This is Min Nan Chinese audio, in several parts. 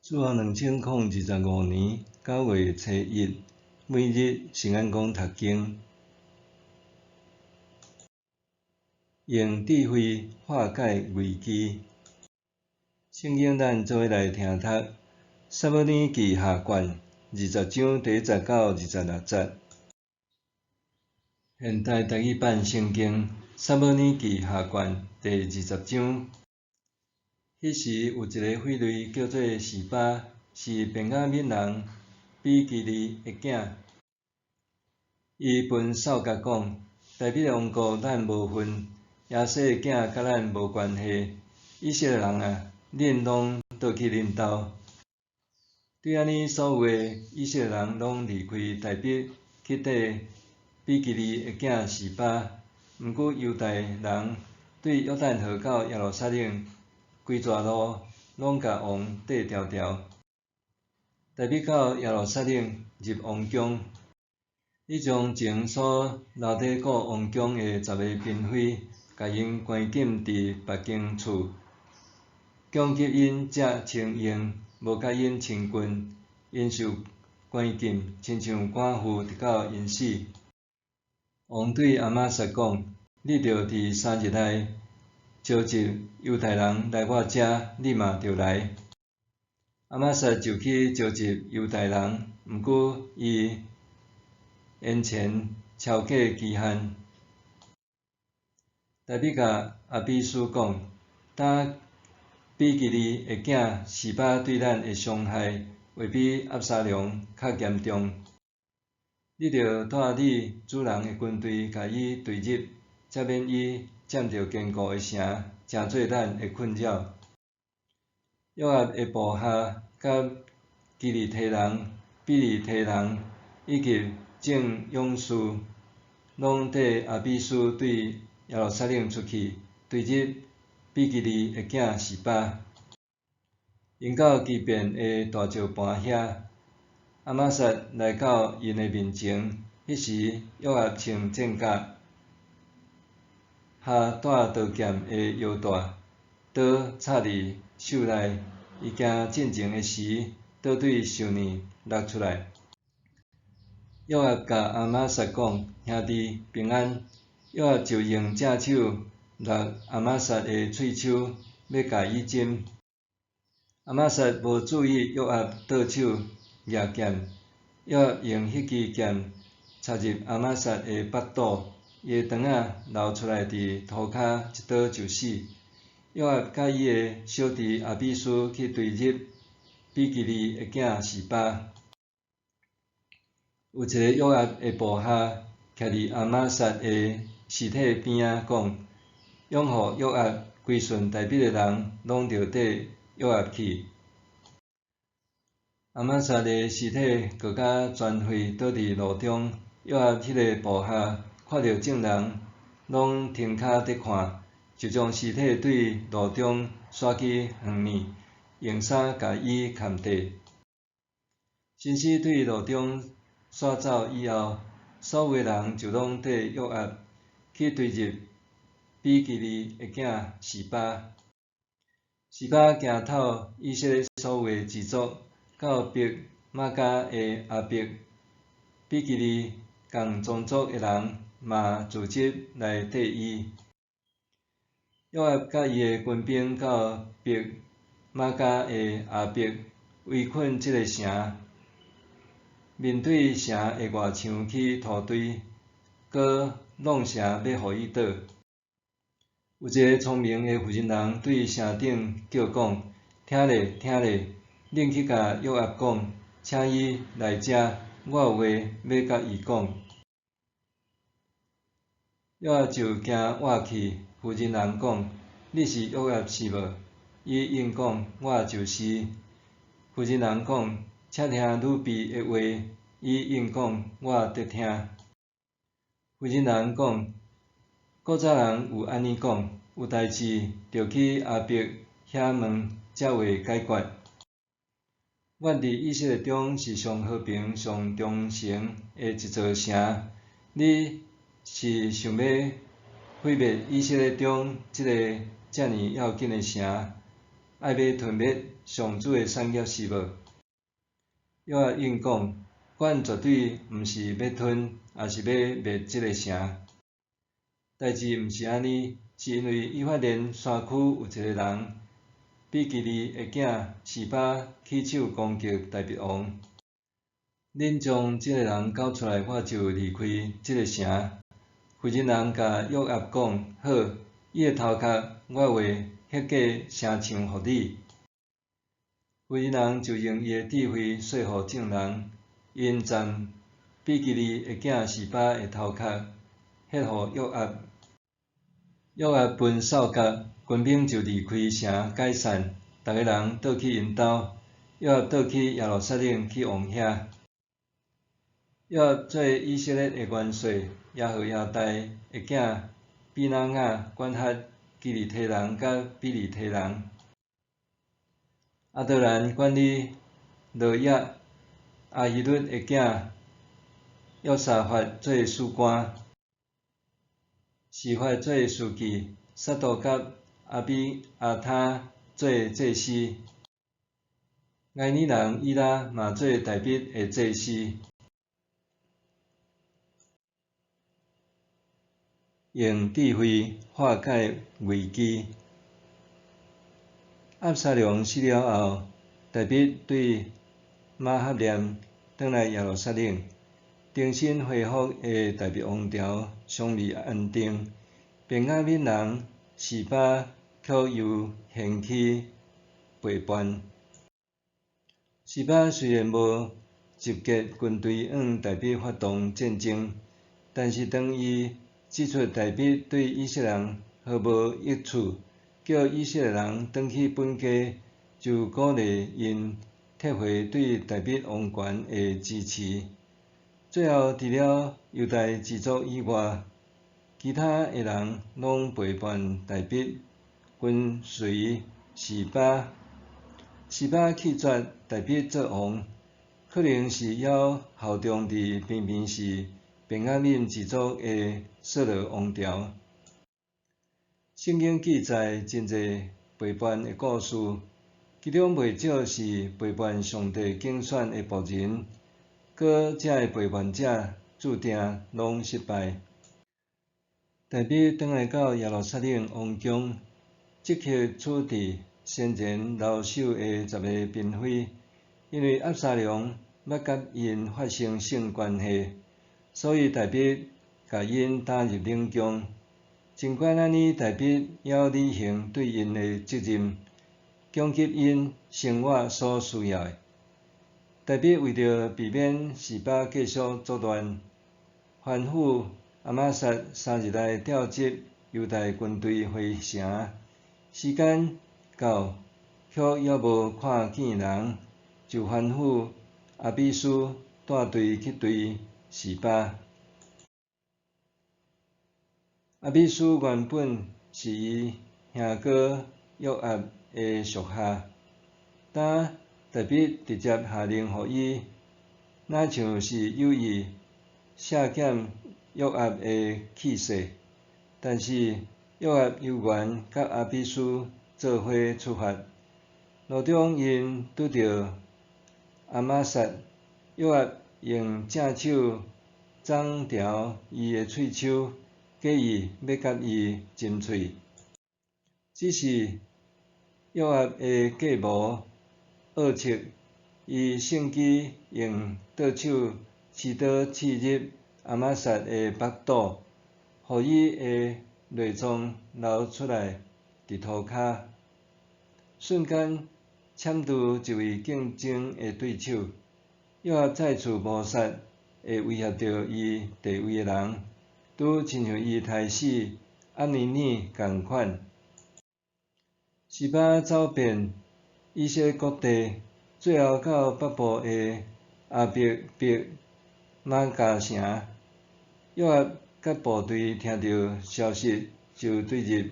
主後2025年9月初一，每日聖安講讀經，用智慧化解危機。聖經咱做伙來聽讀《撒母耳記下卷》20章第1節到26節。現代台語版聖經《撒母耳記下卷》第20章。彼時有一个匪類叫做示巴，是便雅憫人比基利的囝。伊分掃甲講：大衛的王國咱無份，耶西的囝佮咱無關係。以色列人啊，恁攏倒去恁兜。對按呢，所有的以色列人攏離開大衛，去綴比基利的囝示巴。毋過猶大人對約旦河到耶路撒冷規逝路，攏共王綴牢牢。大衛到耶路撒冷入王宮，伊將前所留佇顧王宮的十个嬪妃，共𪜶關禁佇別間厝，強給𪜶食清用，無共𪜶親近，𪜶受關禁，親像寡婦直到𪜶死。王對亞瑪撒講：你著佇3日內召集猶大人來我遮，你嘛著來。亞瑪撒就去召集猶大人，毋過伊延前超過期限。大衛共亞比書講：當比基利的囝示巴對咱的傷害，會比押沙龍較嚴重。你著帶你主人的軍隊共伊對入，才免伊佔著堅固的城，成做咱的困擾。約押的部下佮基利提人、庇利提人以及眾勇士，攏綴亞比書對耶路撒冷出去，對入比基利的囝示巴。𪜶到基遍的大石磐遐，亞瑪撒來到𪜶的面前，彼時約押穿戰甲，攜帶刀劍的腰帶，刀插佇袖內。伊行進前的時，刀對袖內落出來。約押共亞瑪撒講：兄弟平安。約押就用正手搦亞瑪撒的喙鬚，欲共伊針。亞瑪撒無注意約押倒手攑劍，約押用彼支劍插入亞瑪撒的腹肚，伊的腸仔流出來佇塗跤，一刀就死。約押佮伊的小弟亞比書去對入比基利的囝示巴。有一个約押的部下徛佇亞瑪撒的屍體邊仔講：擁護約押、歸順大衛的人，攏著綴約押去。亞瑪撒的屍體閣較殘廢倒佇路中，約押彼个部下看著眾人攏停跤佇看，就將屍體對路中徙去遠爾，用衫共伊崁綴。身屍對路中徙走以後，所有的人就攏綴約押去追入比基利的囝示巴。示巴驚透以色列所有的支族，到伯瑪迦的亞伯，比基利仝宗族的人嘛組織來綴伊。約押佮伊的軍兵到伯瑪迦的亞伯，圍困這个城，面對城的外牆起土堆，閣挵城欲予伊倒。有一个聰明的婦人人對城頂叫講：聽咧，聽咧，恁去共約押講，請伊來遮，我有話欲佮伊講。約押就驚倚去，婦人人講：你是約押是無？伊應講：我就是。婦人人講：請聽女婢的話。伊應講：我得聽。婦人人講：古早人有按呢講，有代誌著去亞伯遐問，才會解決。阮佇以色列中是上和平、上忠誠的一座城。你是想欲毀滅以色列中這个遮爾要緊的城，愛欲吞滅上主的产业是無？約押應講：阮絕對毋是欲吞，抑是欲滅這个城。代誌毋是按呢，是因為以法蓮山區有一个人，比基利的囝示巴起手攻擊大衛王。恁將這个人交出來，我就離開這个城。婦人人共約押講：好，伊的頭殼我會歇過城牆予你。婦人人就用伊的智慧說服眾人，𪜶攢比基利的囝示巴的頭殼歇予約押。約押分掃甲，軍兵就離開城解散，逐个人倒去𪜶兜。約押倒去耶路撒冷去王遐。約押做以色列的元帥，耶何耶大的囝比拿雅管轄基利提人佮比利提人。亞多蘭管理羅亞，亞希律的囝約沙法做史官，示法做書記，撒都佮亞比亞他做祭司，埃尼人以拉嘛做大衛的祭司。用智慧化解危機。押沙龍死了後，大衛對瑪哈念轉來耶路撒冷，重新恢復的大衛王朝尚未安定。便雅憫人示巴卻又掀起背叛。示巴雖然無集結軍隊向大衛發動戰爭，但是當伊指出大衛對以色列人毫無益處，叫以色列人轉去本家，就鼓勵𪜶撤回對大衛王權的支持。最後，除了猶大支族以外，其他的人攏背叛大衛，跟隨示巴。示巴棄絕大衛做王，可能是猶效忠佇平平是便雅憫支族的掃羅王朝。聖經記載真濟背叛的故事，其中袂少是背叛上帝揀選的僕人，閣這个背叛者注定攏失敗。大衛轉來到耶路撒冷王宮，即刻處置先前留守的十个嬪妃，因為押沙龍欲佮𪜶發生性關係，所以大衛共𪜶打入冷宮。儘管按呢，大衛猶履行對𪜶的責任，供給𪜶生活所需要的。大衛為著避免示巴繼續作亂，吩咐亞瑪撒3日內調集猶大軍隊回城。時間到，卻猶無看見人，就吩咐亞比書帶隊去追示巴。亞比書原本是伊兄哥約押的屬下，當大衛直接下令予伊，若像是有意削減約押的氣勢。但是約押猶原佮亞比書做伙出發，路中𪜶拄著亞瑪撒，約押用正手摠牢伊的喙鬚，假意欲佮伊斟喙。只是約押的計謀惡策，伊趁機用倒手持刀刺入亞瑪撒的腹肚，予伊的內臟流出來佇塗跤，瞬間搶奪一位競爭的對手。約押再次謀殺會威脅著伊地位的人，拄親像伊刣死暗尼耳仝款。示巴走遍以色列各地，最後到北部的亞伯伯瑪迦城。約押佮部隊聽著消息，就對入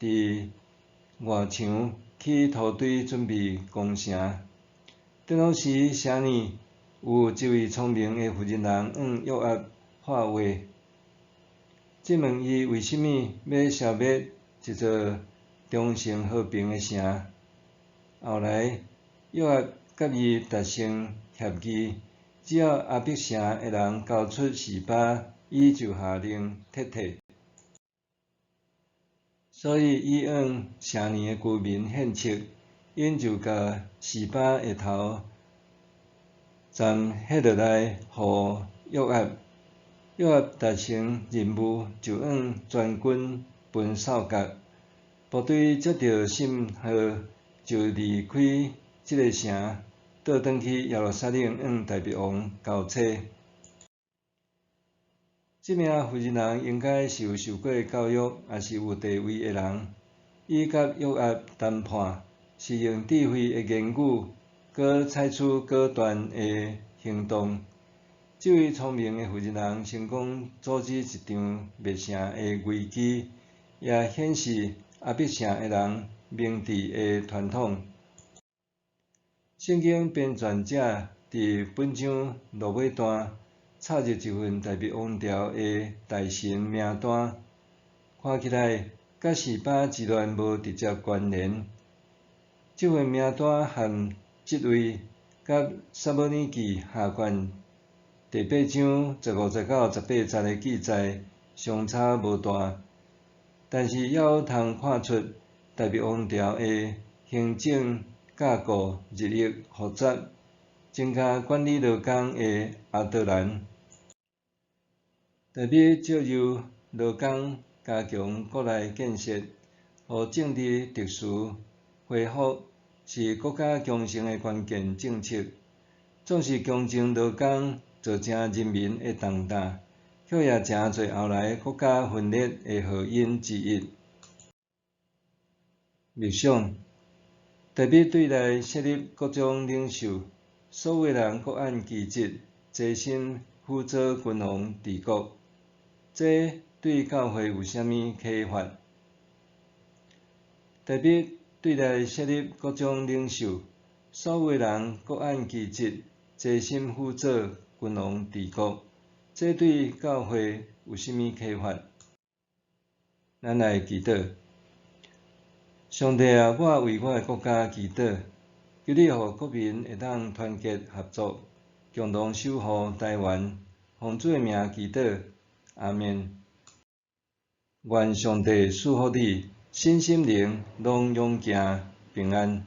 佇外牆起土堆準備攻城。當時城裡有一位聰明的婦人人向約押發話，質問伊為啥物欲消滅這座忠誠和平的城。後來，約押佮伊達成協議，只要亞筆城的人交出示巴，伊就下令撤退。所以伊向城內的居民獻策，𪜶就共示巴的頭斬彼落來予約押。約押達成任務，就向全軍分哨角。部隊接著信號，就離開這个城，倒轉去耶路撒冷向大衛王交差。這名婦人人應該是有受過教育，也是有地位的人。伊佮約押談判，是用智慧的言語，閣採取果斷的行動。這位聰明的婦人人成功阻止一場滅城的危機，也顯示亞筆城的人明智的傳統。聖經編撰者佇本章落尾段插入一份大衛王朝的大臣名單，看起來佮示巴之亂無直接關聯。這份名單和職位，佮撒母耳記下卷第八章15節到18節的記載相差無大，但是猶有通看出大衛王朝的行政架構日益複雜，增加管理勞工的亞德蘭。大衛藉由勞工加強國內建設，予政治秩序恢復，是國家強盛的關鍵政策。總是強徵勞工造成人民的重擔，卻也成做後來國家分裂的號因之一。默想，大衛對內設立各種領袖，所有人各按其職，齊心輔佐君王治國。這對教會有啥物啟發？大衛對內設立各種領袖，所有人各按其職，齊心輔佐君王治國。這對教會有啥物啟發？咱來祈禱。上帝啊，我為我的國家祈禱，求你予國民會當團結合作，共同守護台灣。奉主的名祈禱，阿們。願上帝賜福你，身心靈攏勇健平安。